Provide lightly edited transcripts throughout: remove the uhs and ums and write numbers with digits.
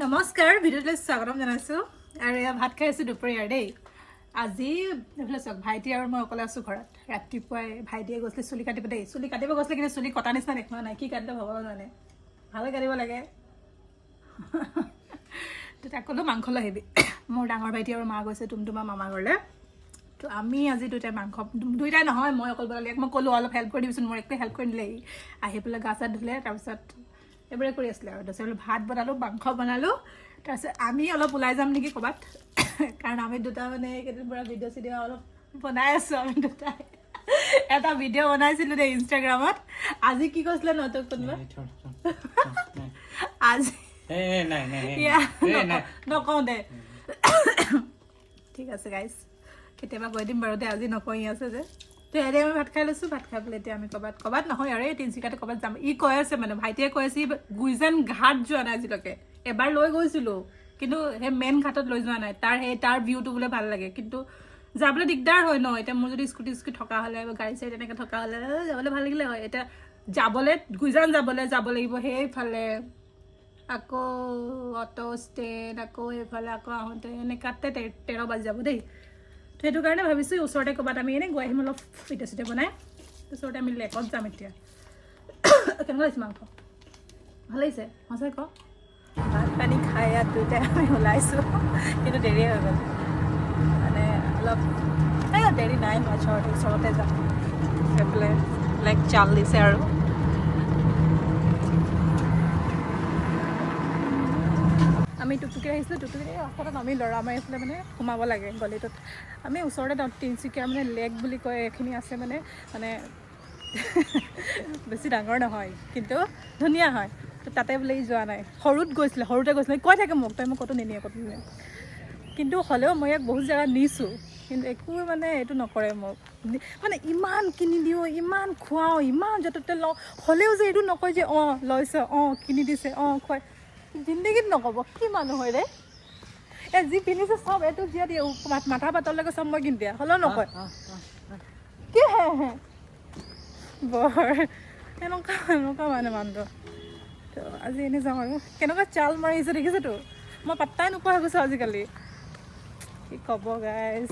নমস্কাৰ, ভিডিঅ'টোলৈ স্বাগতম জনাইছোঁ। আৰু এয়া ভাত খাই আছোঁ দুপৰীয়াৰ দেই। আজি এইফালে চাওক, ভাইটি আৰু মই অকলে আছোঁ ঘৰত। ৰাতিপুৱাই ভাইটিয়ে গৈছিলে চুলি কাটিব দেই। চুলি কাটিব গৈছিলে, কিন্তু চুলি কটা নিচিনা দেখুওৱা নাই। কি কাটিলে ভগৱান জানে, ভালে কাটিব লাগে। তো তাক ক'লোঁ, মাংস লৈ আহিবি। মোৰ ডাঙৰ ভাইটি আৰু মা গৈছে টুমটুমা মামা ঘৰলৈ। তো আমি আজি দুয়োটাই মাংস, দুয়োটাই নহয়, মই অকল বনালোঁ। ইয়াক মই ক'লোঁ, অলপ হেল্প কৰি দিবিচোন। মোৰ একোৱে হেল্প কৰি নিদিলে। সি আহি পেলাই গা চা ধুলে, তাৰপিছত এইবোৰে কৰি আছিলে। আৰু তাৰপিছত ভাত বনালোঁ, মাংস বনালোঁ। তাৰপিছত আমি অলপ ওলাই যাম নেকি ক'ৰবাত, কাৰণ আমি দুটা মানে এইকেইদিন পূৰা ভিডিঅ' চিডিঅ' অলপ বনাই আছোঁ। আমি দুটাই এটা ভিডিঅ' বনাইছিলোঁ দেই ইনষ্টাগ্ৰামত। আজি কি কৈছিলে ন তোক কোনোবা আজি ইয়া, নকওঁ দে। ঠিক আছে গাইজ, কেতিয়াবা কৈ দিম বাৰু দে, আজি নকওঁ। ই আছে যে। তো এতিয়া আমি ভাত খাই লৈছোঁ। ভাত খাই পেলাই এতিয়া আমি ক'ৰবাত, ক'ৰবাত নহয় আৰু, এই তিনিচুকীয়াতে ক'ৰবাত যাম। ই কৈ আছে, মানে ভাইটিয়ে কৈ আছে, ই গুইজান ঘাট যোৱা নাই আজিলৈকে। এবাৰ লৈ গৈছিলোঁ, কিন্তু সেই মেইন ঘাটত লৈ যোৱা নাই। তাৰ ভিউটো বোলে ভাল লাগে, কিন্তু যাবলৈ দিগদাৰ হয় ন। এতিয়া মোৰ যদি স্কুটি স্কুটি থকা হ'লে বা গাড়ী চাড়ী তেনেকৈ থকা হ'লে যাবলৈ ভাল লাগিলে হয়। এতিয়া যাবলৈ, গুইজান যাবলৈ যাব লাগিব সেইফালে, আকৌ অট' ষ্টেণ্ড, আকৌ সেইফালে, আকৌ আহোঁতে এনেকুৱাতে 13 বাজি যাব দেই। তো সেইটো কাৰণে ভাবিছোঁ ওচৰতে ক'ৰবাত আমি এনেই গৈ আহিম, অলপ ভিডিঅ' চিডিঅ' বনাই। ওচৰতে আমি লেকত যাম এতিয়া। কেনেকুৱা লাগিছে মাংস? ভাল লাগিছে? সঁচাই ক। ভাত পানী খাই ইয়াত দুয়োটাই আমি ওলাইছোঁ, কিন্তু দেৰিয়ে হৈ গ'ল। মানে অলপ এই দেৰি নাই হোৱা, ওচৰতে ওচৰতে যাম। সেইফালে লাইক চাল দিছে। আৰু আমি টুকটুকি আহিছিলোঁ। টুকটুকি এই ৰাস্তাটোত আমি ল'ৰা মাৰি এইফালে মানে সোমাব লাগে গলিটোত। আমি ওচৰতে যাওঁ। তিনিচুকীয়াৰ মানে লেক বুলি কয় এইখিনি আছে, মানে মানে বেছি ডাঙৰ নহয়, কিন্তু ধুনীয়া হয়। তো তাতে বোলে ই যোৱা নাই, সৰুত গৈছিলে, সৰুতে গৈছিলে। কৈ থাকে মোক, তই মোক ক'তো নিনিয়ে, ক'তো নিনিয়ে। কিন্তু হ'লেও মই ইয়াক বহুত জেগাত নিছোঁ, কিন্তু একো মানে এইটো নকৰে মোক। মানে ইমান কিনি দিওঁ, ইমান খুৱাওঁ, ইমান য'তে ত'তে লওঁ, হ'লেও যে এইটো নকয় যে অঁ লৈছে, অঁ কিনি দিছে, অঁ খুৱাই। জিন্দগীত নক'ব। কি মানুহ হয় ৰে! এই যি পিন্ধিছে চব এইটো যিয়ে দিয়ে, মাথা পাতলৈকে চব মই কিনি দিয়া, হ'লেও নকয়। কি হে হে বৰ এনেকুৱা এনেকুৱা মানে মানুহটো। তো আজি এনেই যাওঁ। আৰু কেনেকুৱা চাল মাৰিছে দেখিছেতো, মই পাত্তাই নোপোৱা হৈ গৈছোঁ আজিকালি। কি ক'ব গাইজ,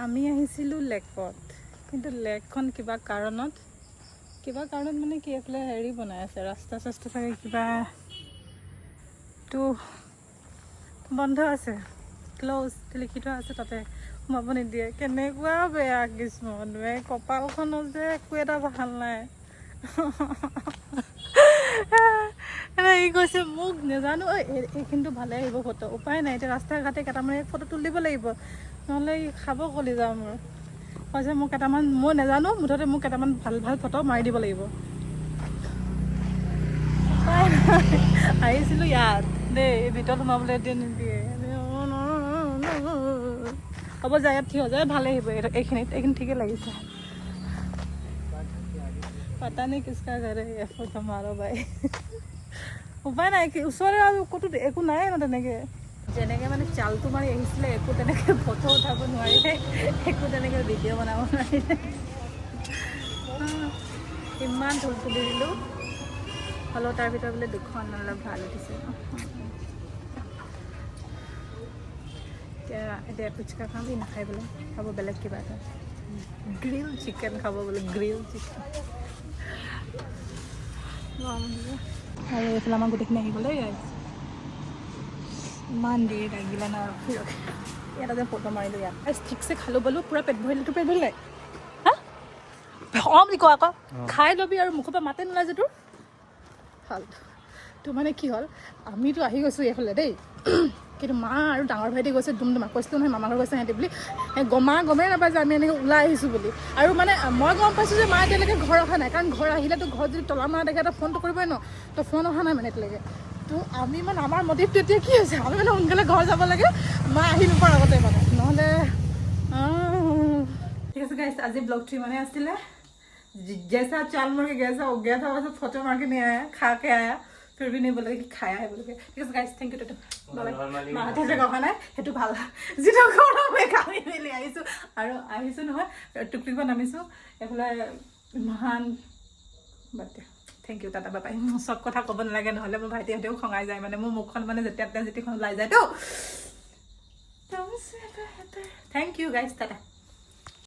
আমি আহিছিলোঁ লেকত, কিন্তু লেকখন কিবা কাৰণত মানে কি এইফালে হেৰি বনাই আছে, ৰাস্তা চাস্তা চাগে কিবা, তো বন্ধ আছে, ক্ল'জ লিখি থোৱা আছে, তাতে সোমাব নিদিয়ে। কেনেকুৱা বেয়া কিস্মত, এই কপালখনত যে একো এটা ভাল নাই। ই কৈছে মোক, নেজানো ঐ, এইখিনিতো ভালে আহিব ফটো। উপায় নাই, এতিয়া ৰাস্তা ঘাটে কেইটামান ফটো তুলি দিব লাগিব, নহ'লে ই খাব কলিজা মোৰ। কৈছে মোক কেইটামান, মই নেজানো, মুঠতে মোক কেইটামান ভাল ভাল ফটো মাৰি দিব লাগিব। উপায় নাই। আহিছিলোঁ ইয়াত দেই, এই ভিতৰত সোমাবলৈ এতিয়া নিদিয়ে। হ'ব, যায় ইয়াত থিয় যায় ভালে আহিব। এইখিনিত, এইখিনি ঠিকে লাগিছে। पता नहीं किसका घर है ये फोटो मारो भाई। উপায় নাই, কি ওচৰতে আৰু ক'তো একো নাই ন তেনেকে। যেনেকৈ মানে চালটো মাৰি আহিছিলে, একো তেনেকৈ ফটো উঠাব নোৱাৰিলে, একো তেনেকৈ ভিডিঅ' বনাব নোৱাৰিলে। ইমান ফুল তুলি দিলোঁ, হ'লেও তাৰ ভিতৰত বোলে দুখন অলপ ভাল উঠিছে। এতিয়া এতিয়া ফুচকা খাম। ই নাখাই বোলে, খাব বেলেগ কিবা এটা, গ্ৰিল চিকেন খাব বোলে, গ্ৰিল চিকেন। আৰু এইফালে আমাৰ গোটেইখিনি আহি গ'লে। ইমান দেৰি লাগিলে ন ৰখি ৰখি। ইয়াত যে ফটো মাৰিলোঁ ইয়াত। ঠিকছে খালোঁ বলোঁ, পূৰা পেট ভৰিলে। তোৰ পেট ভৰিলে? হা, অঁ বুলি কওঁ আকৌ। খাই ল'বি আৰু মুখৰ পৰা মাতে নোলাই যে তোৰ। ফাল্টু। তো মানে কি হ'ল, আমিতো আহি গৈছোঁ এইফালে দেই, কিন্তু মা আৰু ডাঙৰ ভাইটি গৈছে ডুমডুমা। কৈছিলোঁ নহয় মামা ঘৰ গৈছে সিহঁতি বুলি। সেই মা গমেই নাপায় যে আমি এনেকৈ ওলাই আহিছোঁ বুলি। আৰু মানে মই গম পাইছোঁ যে মা এতিয়ালৈকে ঘৰ অহা নাই, কাৰণ ঘৰ আহিলেতো ঘৰত যদি তলা মাৰা দেখে এটা ফোনটো কৰিবই ন। তো ফোন অহা নাই মানে এতিয়ালৈকে। তো আমি মানে আমাৰ মটিভটো এতিয়া কি হৈছে, আমি মানে সোনকালে ঘৰ যাব লাগে মা আহি নোপোৱাৰ আগতে, মানে নহ'লে। ঠিক আছে গাইছ, আজি ব্লগটো ইমানেই আছিলে। जैसा चाल मार के गया वो गया था, वैसे फोटो मार के नहीं आया, खा के आया। फिर भी नहीं बोला कि खाया है बोले। ঠিক আছে গাইছ, thank U, tata. মাহঁতে যে অহা নাই সেইটো ভাল। যিটো গৰমে ঘামি মেলি আহিছোঁ আৰু আহিছোঁ নহয়, টুকটুকিৰ পৰা নামিছোঁ, এইফালে ইমান, বাদ দিয়া। Thank you, tata, bye. মোৰ চব কথা ক'ব নালাগে, নহ'লে মোৰ ভাইটিহঁতেও খঙাই যায়। মানে মোৰ মুখখন মানে যেতিয়া তেতিয়া যেতিয়াখন ওলাই যায়তো। Thank you guys, tata.